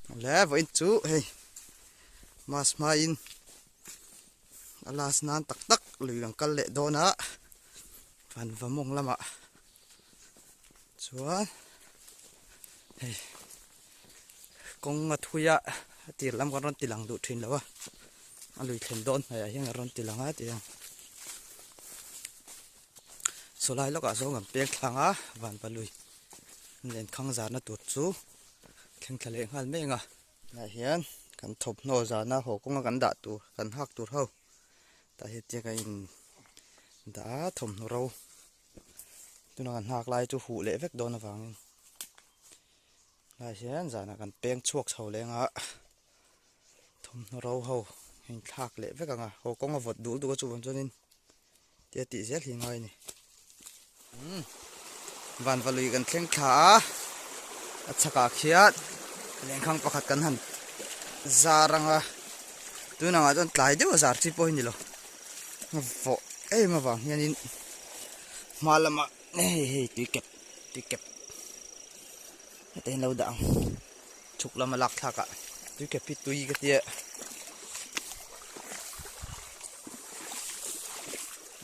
Le vawiin chu hei mass hmain a last nan tak tak lui kan kal leh dawn a van va mawng lamah chuan hei kawng a thui a a tir lam kan rawn ti lang duh thin lo a a lui thlen dawn hnaih ah hian kan rawn ti lang a tih ang sawlai lawkah zawng kan peng thlang a vanpa lui lenkhang zarna tur chu thleng thla leh nghal mek a tunah hian kan thawmhnaw zana haw kawnga kan dah tur kan hak tur ho tah hian chiang a in dah a thawmhnaw ro tuna kan hak lai chu huh leh vek dawn avangin tunah hian zanah kan peng chhuak chho leng a thawmhnaw ro ho a inthlak leh vek ang a haw kawng a vawt dul duk a chuvang chuanin tia tih zel hi ngai a ni umm vanvalui kan thleng thla a a chhakah khian lengkhang pakhat kan han zar ang a tunah ah chuan tlai deuh a zar chi pawh hi ni lo vawh em avang hianin hma lamah hei hei tui kep tui kep heta in lo dah ang chhuk lama lak thlak ah tui kep hi tui ka tia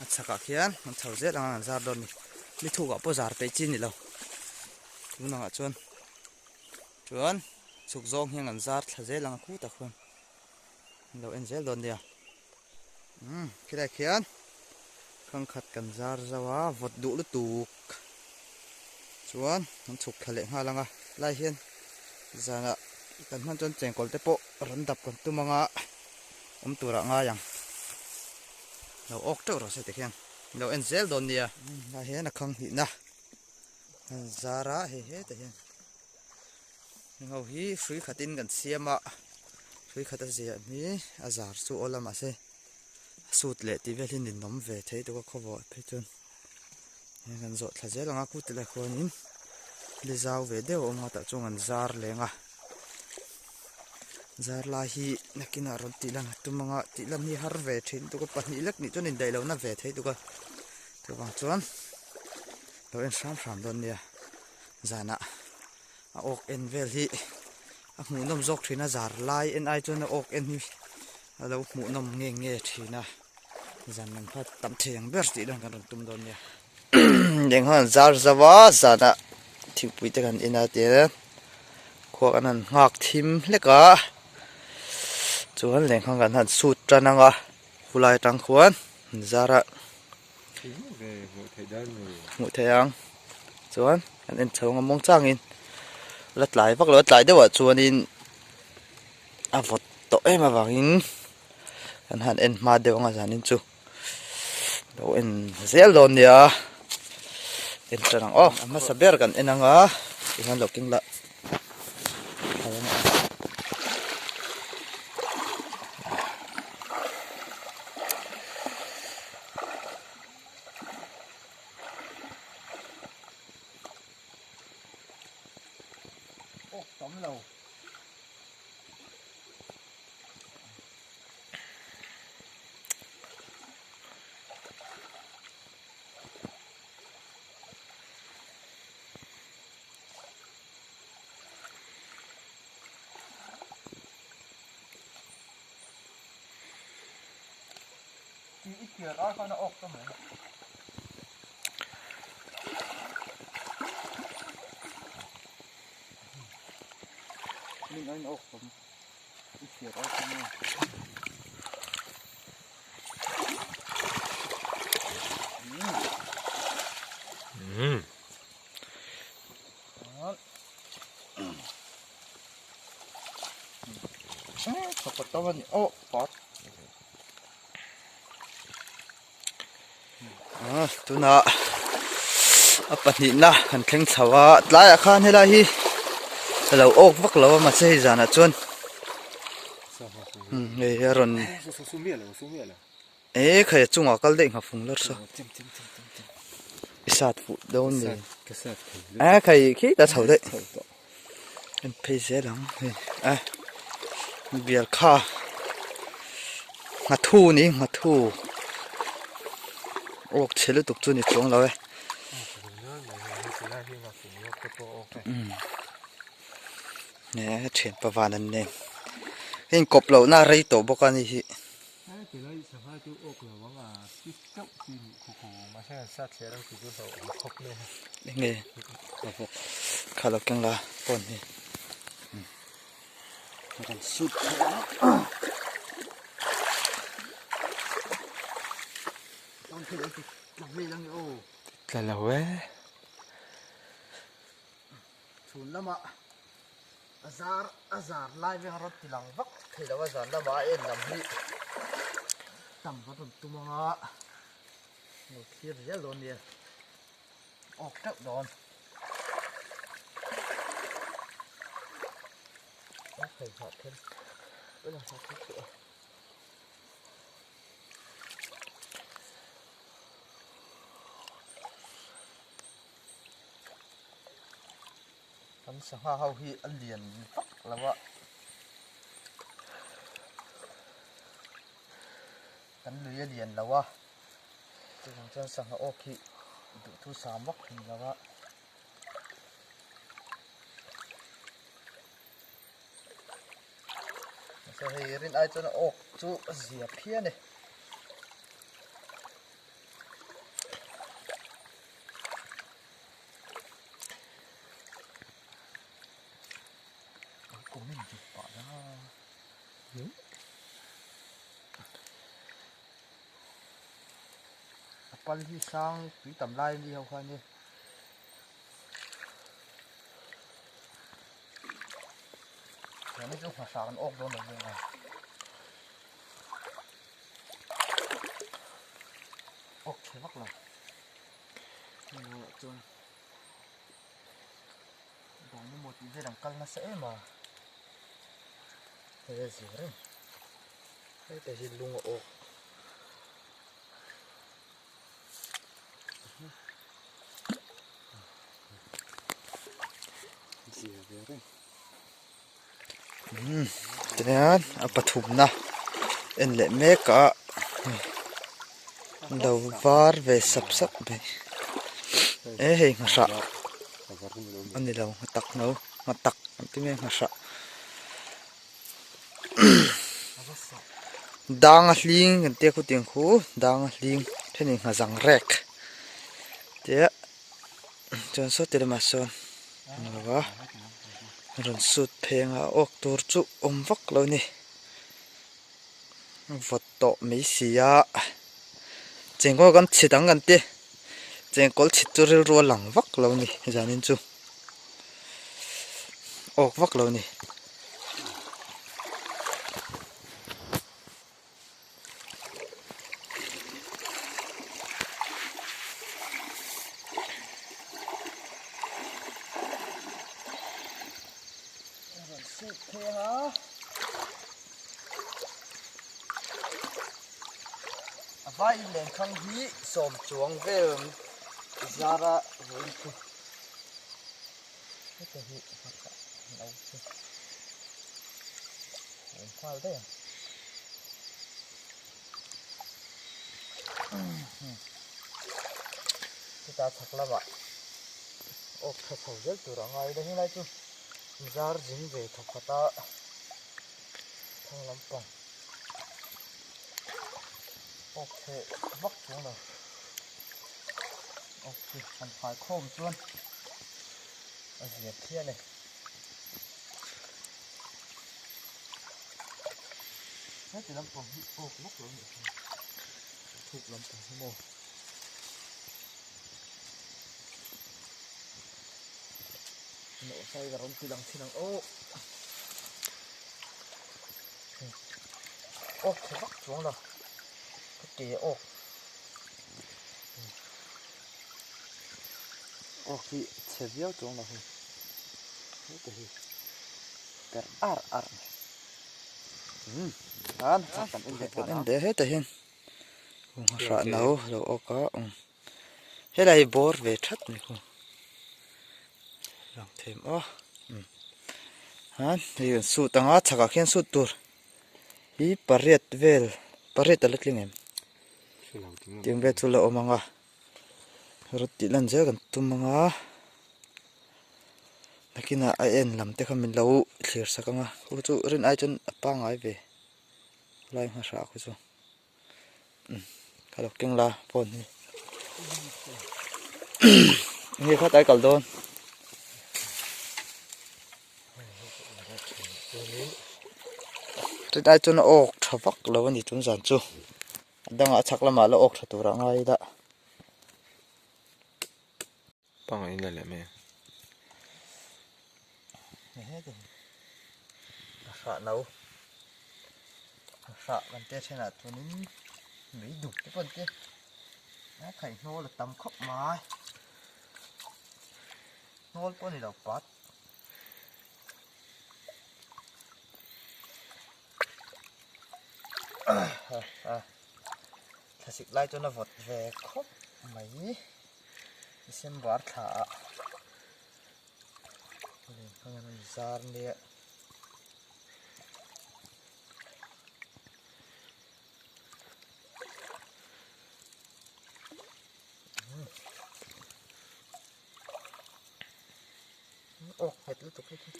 a chhakah khian an chho zel ang a an zar dawn a ni ni thukah pawh zar peih chi a ni lo tun angah chuan chuan chhuk zawng hian an zar thla zel ang a khutah khuan an lo en zel dawn nia umm khilai khian thangkhat kan zar zauh a vawt duh lutuk chuan an chhuk thla leh nghal ang a lai hian zanah kan hman chuan chengkawl te pawh rawn dap kan tum ang a awm turah ngai ang lo awk teuh rawh se tikhian lo en zel dawn nia lai hian a khang hnihna an zar a hei hetah hian heng ho hi hrui khatin kan siam a hrui khat a ziah hi a zar chu aw la mahse a sut leh tih vel hi ninawm ve thei tuk a khawvawh phei chuan heng kan zawh thla zel ang a khu tilai khuanin li zau ve deuh a awm a tah chuan an zar leng a zar lai hi nakinah rawn tih lan a tum ang a tih lan hi har ve thin tuk a pahnih lek nih chuan indaih lohna ve thei tuk a chuvang chuan lo en hram hram dawn nia zanah a awk en vel hi a hmuhnawm zawk thin a zar lai en ai chuan a awk en hi a lo hmuhnawm nge nge thin a zan lam kha tam thei ang ber tih dan kan rawn tum dawn nia eng hian zar zauh a zanah thingpui te kan in a tia khua kan han nghak thim hlek a chuan lengkhang kan han sut tan ang a khulai atang khuan zar a hmuh theih ang chuan kan en chho ang a muang changin la tlai vak lo a tlai deuhah chuanin a vawt tawh em avangin kan han en hma deuh anga zanin chu lo en zel dawn nia en tan ang aw a hmasa ber kan en anga tihian lo keng lah. Tunah a pahnihna kan thleng chho a tlaiah khan helai hi a lo awk vak lo a mahse hei zanah chuan hei a rawn eh khai a chungah kal daih nghafung lar saw i sat fuh dawn ni eh khai khi ta chho daih en phei zel ang hei eh bial kha nghathu ni nghathu awk chhe lutuk chu ni chuang lo e He thianpa van an nen a inkawp lohna a rei tawh bawk a ni hi. Enge kha lo keng la phone hi kan sut Tla lo e. Chhun lamah a zar a zar lai vel a rawn ti lang vak thei lo a zan lamah a en lam hi tam ka rawn tum ang a lo thlir zel dawn nia awk teuh dawn a thei nghah then a nghah then chu a. Kan sangha ho hi a lian vak lo a kan lui a lian lo a chuvang chuan sangha awk hi duhthu sam vak a ni lo a. Mahse hei rin ai chuan awk chu a zia phian e. A pal hi sang tui tam lai a ni ho kha ania. Tiang hi chu hmasa kan awk dawn lo nia. Awk chhe vak lo. Hei chuan dynamo tih vel an kal nasa em a. Hei a zir reng. Hei te hi lung a awk. Zir ve reng. Tihian a pathumna en leh mek a lo var ve sap sap mai e hei nghahrah a ni lo nghatak no nghatak an ti mai a nghahrah dang a hling kan tia khutiang khu dang a hling thenin nghazang rek tia chuan saw ti lamah sawn a ni lo va. Rawn sut pheng a awk tur chu awm vak lo a ni vawt tawh mai si a chengkawl kan chhit ang kan ti chengkawl chhit chu rilru a lang vak lo a ni zanin chu awk vak lo a ni. A vai lenkhang hi sawm chuang vel zara vawiin chu heta hi no chu awm nghal daih ang. Chutah chhak lamah awk tha chho zel tur a ngai ila helai chu zar zing ve thawk khat a thlang lampang awk chhe vak chuang lo awk chu han phai khawm chuan a zia phian e. Heti lampang hi awk vak lo nih hi thuk lampang hi maw nawhsai ka rawn ti lang thin ang aw awk chhe vak chuang lo ka ke awk awk hi chhe viau chuang lo hei heti hi per ar ar mai umm an kan en leh kan en leh hetah hian hrah no lo awk a umm helai hi bawr ve that mai khu lang them aw umm han hei kan sut anga chhakah khian sut tur hi pariat vel pariat a la tling em tiang vel chu la awm ang a rawt tih lan zel kan tum ang a. Nakinah a en lam te kha min lo thlir sak ang a, khu chu rin ai chuan a pangngai ve lai hmasa khu chu umm ka lo keng la phone hi enge kha tlai kal dawn. Rin ai chuan a awk tha vak lo a ni tun zan chu a dangah a chhak lamah la awk tha turah ngai ila. Pangai in la leh mai a. Hrah no hrah kan te thenah chuanin mei duk te pawh an ti a khai hnawl a tam khawp mai hnawl pawh a ni lo pat. Thlasik lai chuan a vawt ve khawp mai. December thla ah len hmang an rawn zar nia. Aw nghet lutuk hei khi.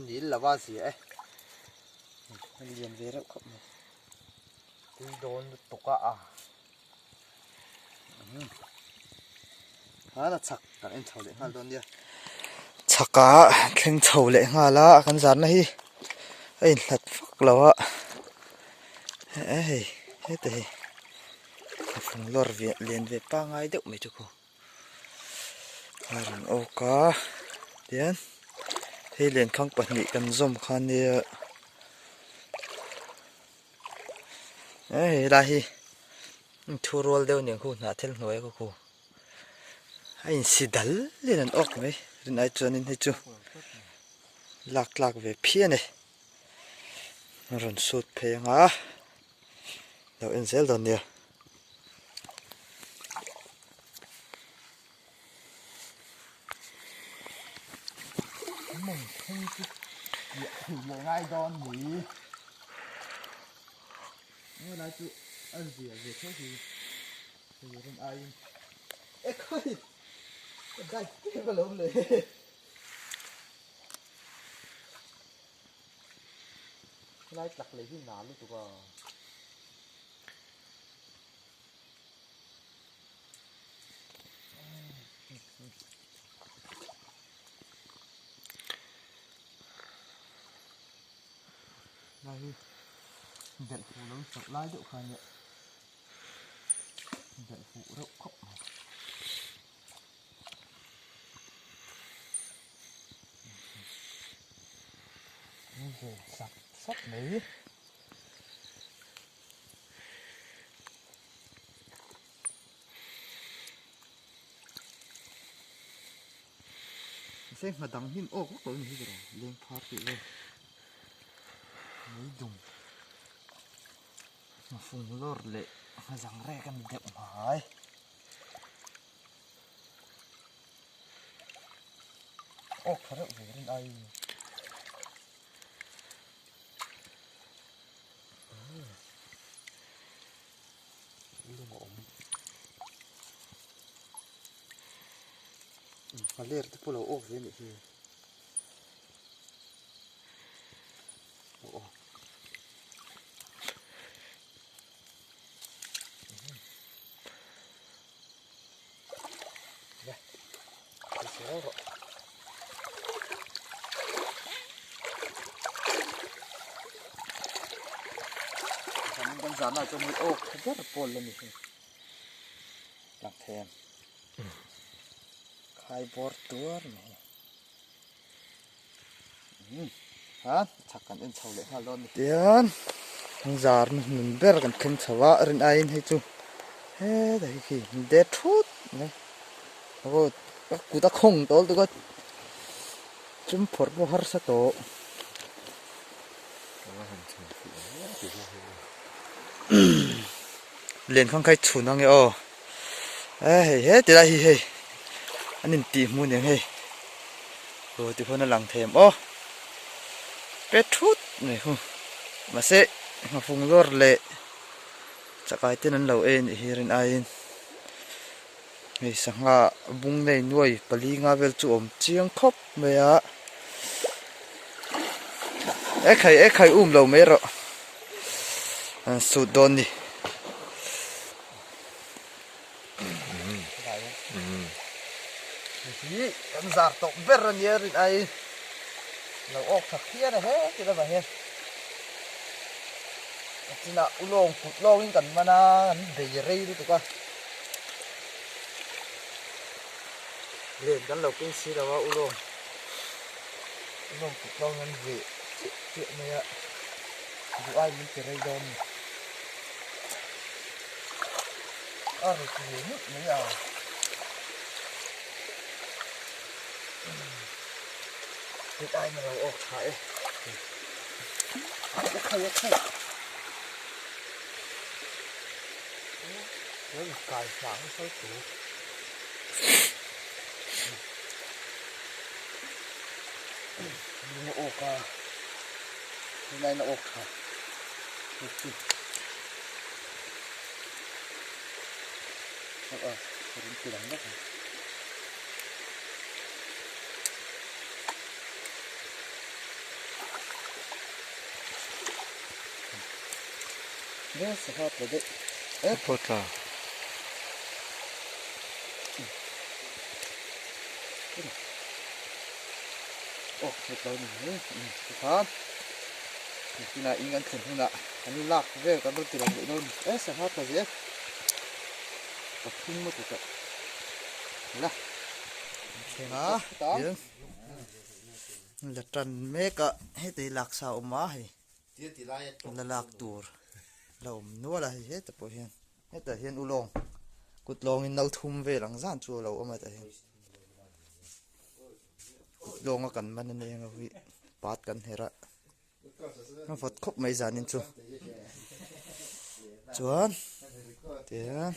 Nil lova zia e a lian ve reuh khawp mai tui dawn lutuk a a a chhak kan en chho leh nghal dawn nia chhakah thleng chho leh nghal a kan zarna hi a inhlat vak lo a hei heta hi a fung lawr ve lian ve pangai deuh mai chu khaw a rawn awk a tian hei lenkhang pahnih kan zawm kha nia hei helai hi thu rual deuh nen khu hnah thel hnuai a khu a insi dal in an awk mai rinai chuanin hei chu lak tlak ve phian e a rawn sut phei anga lo en zel dawn nia. Helai tlak leh hi nal lutuk a. Lai hi belh fuh lo chauh lai deuh kha nia belh fuh reuh khawp mai. Ve sak sak mai. Mahse hma dang hnim awk vak lo a ni hi ber leng phar tih vel mei dum hmafung lawr leh hmazang rek a ni deuh mai. Awk tha reuh ve rin aiin. Lung a awm. A ler te pawh lo awk ve anih hi. Aw aw. Kan zan ah chuan hei awk tha ber pawl a ni hei lang thei em khai bawr tuar mai hei ha chhak kan en chho leh nghal dawn a ni tian zar na hmun ber kan thleng chho a rin aiin hei chu hetah hi khi det thut mai aw ka kut a khawng tawh lutuk a chum phawrh pawh harsa tawh. Lenkhang kha i chhun ange aw e hei he ti lai hi hei An intih hmuh nen hei aw ti khuan a lang thei em aw pe thut mai khu mahse nghafung lawr leh chakai ten an lo ei anih hi rin aiin hei sangha bung nei nuai pali nga vel chu a awm chiang khawp mai a ekhai ekhai um lo mai rawh an sut dawn ni. Hi kan zar tawh ber a nia rin ai lo awk tha phian a he ti lamah hian a chinah ulawng kut lawngin kan man a an bei rei lutuk a len kan lo keng si lo a ulawng ulawng kut lawngin an veh chiah chiah mai a duh ai min ti rei dawn a ni. A rit ve ngawt mai a. Rit aiin a lo awk tha e. A khai a khai. Lo in kai hlang nasa tu. Lung a awk a. Rit aiin a awk tha. Phawtla. Nakinah in kan thlen hunah kan lak vel kan rawn ti lang leh dawn a ni. E sangha tla zel ka phung maw tih tawh la thleng a hian la tan mek a heti hi lak sa a awm a hei la lak tur la awm nual a hei hetah pawh hian hetah hian ulawng kut lawngin no thum vel ang zan chu a lo awm a hetah hian. Lawnga kan man a nia ho hi pat kan herh a a vawt khawp mai zanin chu chuan tihian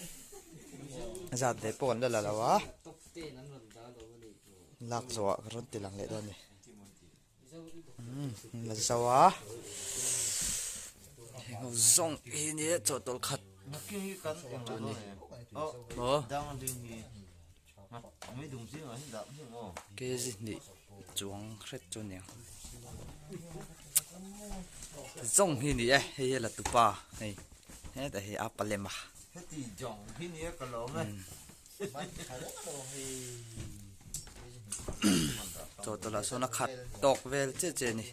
zat ve pawh kan la la lo a lak zawh ah ka rawn ti lang leh dawn a ni umm la zo a heng ho zawng hi nia chawhtawlh khat chu a ni aw. Kg hnih chuang hret chu aniang zawng hi ni e hei hi la tupa hei hetah hi a palem a chaw tawlh ah sawn a khat tawk vel chiah chiah a ni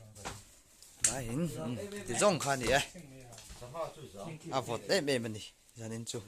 tlaiin ti zawng kha a ni e a vawt em em a ni zanin chu.